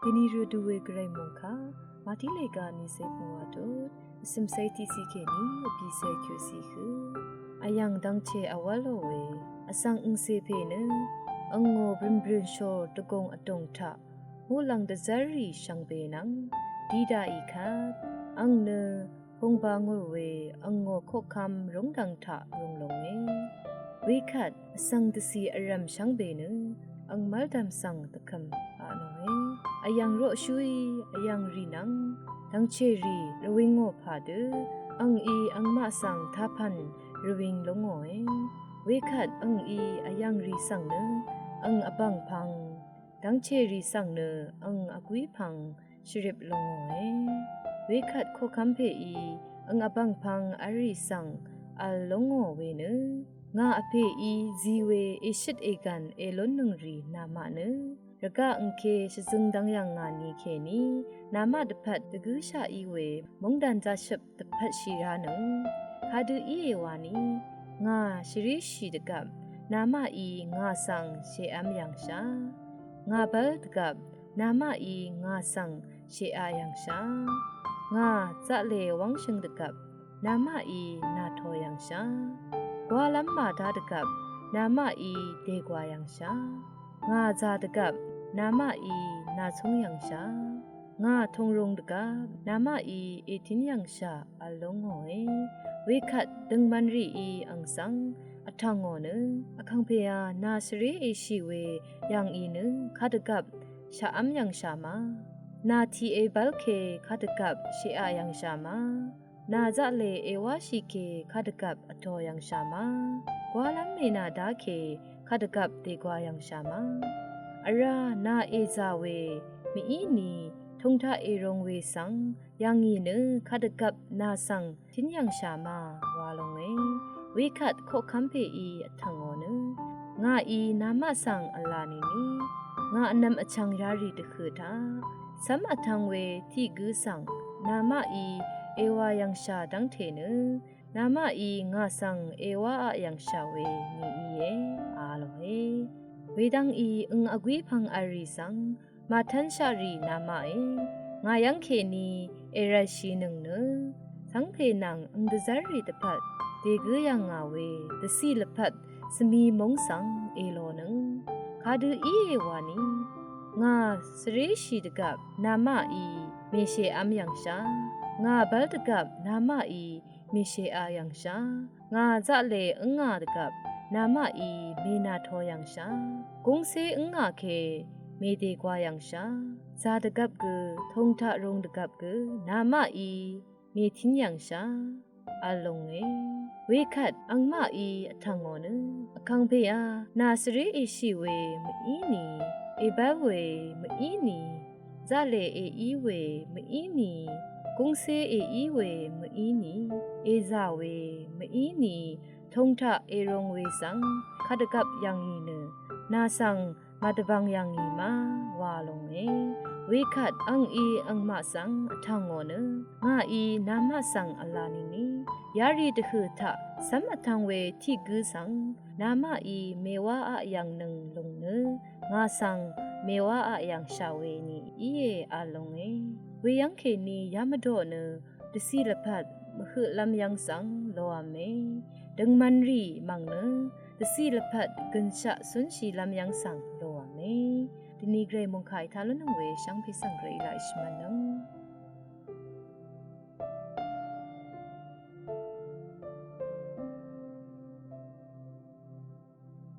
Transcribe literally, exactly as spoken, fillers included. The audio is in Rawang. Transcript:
Dvni rø du we gvray mòngkà, Màtí lèga nìcé pungwà tut vsø̀mcé tiqciq kèní vbìcé kyuqciq hø. Vyv̀ng dvngchè vwv́lò we vsvng angcè pè nø angò brø̀nbrø̀n shòr dvgùng vdùng taq muqlàng dvzv́rrì shvngbe nvng di daqì kvt ang nø pungba ngùr we angò koqkvm rúngdv̀ng taq rūng lónge. Wekvt vsvng dvcì vrv̀m shvngbe nø ang mv́ldv̀m svng dvkø̀m aqnòe. Vyv̀ng roqshúí vyv̀ng rì nvng dvngchè rì rvwingò pà dø angí angmaq svng tapv̀n rvwing lóngòe. Wekvt angí vyv̀ng rì svng nø ang vbv̀ngpv̄ng, dvngchè rì svng nø ang vgwí pv̄ng shvrip lóngòe. Wekvt koqkvm pèí ang vbv̀ngpv̄ng v̄l rì svng v̄l lóngò we nø ngà vpèí zi we èshøt ègv̀n èlúnnøng rì namaq nø rvgaq angke shvzøng dvng yv̀ngà ni kèní namaq dvpvt dvgǿshaq í we móngdàn zaqshøp dvpvtshì ránøng. Kadø íe wani, ngà shvríshì dvgvp namaqí ngà svng shèv́m yv̀ngshà. Ngà bv́l dvgvp namaqí ngà svng shèaq yv̀ngshà. Ngà zaqlè wv́ngshøng dvgvp namaqí nàto yv̀ngshà. Gwalv́m màdá dvgvp namaqí dègwà yv̀ngshà. Ngà zà dvgvp namaqí nàcúng yv̀ngshà. Ngà tūngrūng dvgvp namaqí ètín yv̀ngshà v̄l lóngòe. Wekvt døngman rìí ang svng vtv̀ngò nø vkàngpèá nà shvré èshì we yv̀ngì nø kadvgvp shaqv́m yv̀ngshà ma. Nà tiq èbv́l ke kadvgvp shèaq yv̀ngshà ma. Nà zaqlè èwáshì ke kadvgvp vtō yv̀ngshà ma. Gwalv́m mènàdá ke kadvgvp dègwà yv̀ngshà ma. Vrá nà èzà we mvíni tūng taq èrūng we svng yv̀ngì nø kadvgvp nà svng tín yv̀ngshà ma wa lónge. Wekvt koqkvm pèí vtv̀ngò nø ngàí namaq svng v̄la nìni ngà vnvm vchvng yarì dvhø̀ taq cv́m vtv̄ng we tiq gǿ svng namaqí èwà yv̀ngshà dv́ngte nø namaqí ngà svng èwáaq yv̀ngshà we ni íe a lónge. Wedv́ngí ang vgwí pv̄ng v̄l rì svng màtv́nshaqrì namaqí ngà yv́ng kèní èrv̀lshìnøng nø cv́ngpè nvng ang dvzv́rrì dvpvt dègǿ yv̀ngà we dvcì lvpat svmi múng svng èlònøng. Kadø íe wani, ngà shvríshì dvgvp namaqí mèshèv́m yv̀ngshà. Ngà bv́l dvgvp namaqí mèshèaq yv̀ngshà. Ngà zaqlè ǿngà dvgvp namaqí mènàto yv̀ngshà. Gúngcé ǿngà ke mèdègwa yv̀ngshà. Zà dvgvp gø, tūng taq rūng dvgvp gø namaqí mètín yv̀ngshà v̄l lónge. Wekvt angmaqí vtv̀ngò nø vkàngpèá nà shvré èshì we mvíni, èbv́l we mvíni, zaqlè èí we mvíni, gúngcé èí we mvíni, èzà we mvíni, tūng taq èrūng we svng kadvgvp yv̀ngì nø nà svng màdvbvng yv̀ngì ma wa lónge. Wekvt angí angmaq svng vtv̀ngò nø ngàí namaq svng v̄la nìni yarì dvhø̀ taq cv́m vtv̄ng we tiq gǿ svng namaqí mèwáaq yv̀ngnøng lùng nø ngà svng mèwáaq yv̀ngshà we ni íe a lónge. Weyv́ng kèní yamvdoq nø dvcì lvpat mvhøqlv́m yv́ng svng lòv̄me. Døngman rì mv̀ng nø dvcì lvpat gø̀nshaq cúnshìlv́m yv́ng svng lòv̄me. Dvni gvray mòngkà ètaq lúnnøng we shvngpè svng gvray èlaq èshvmv̄nnøng.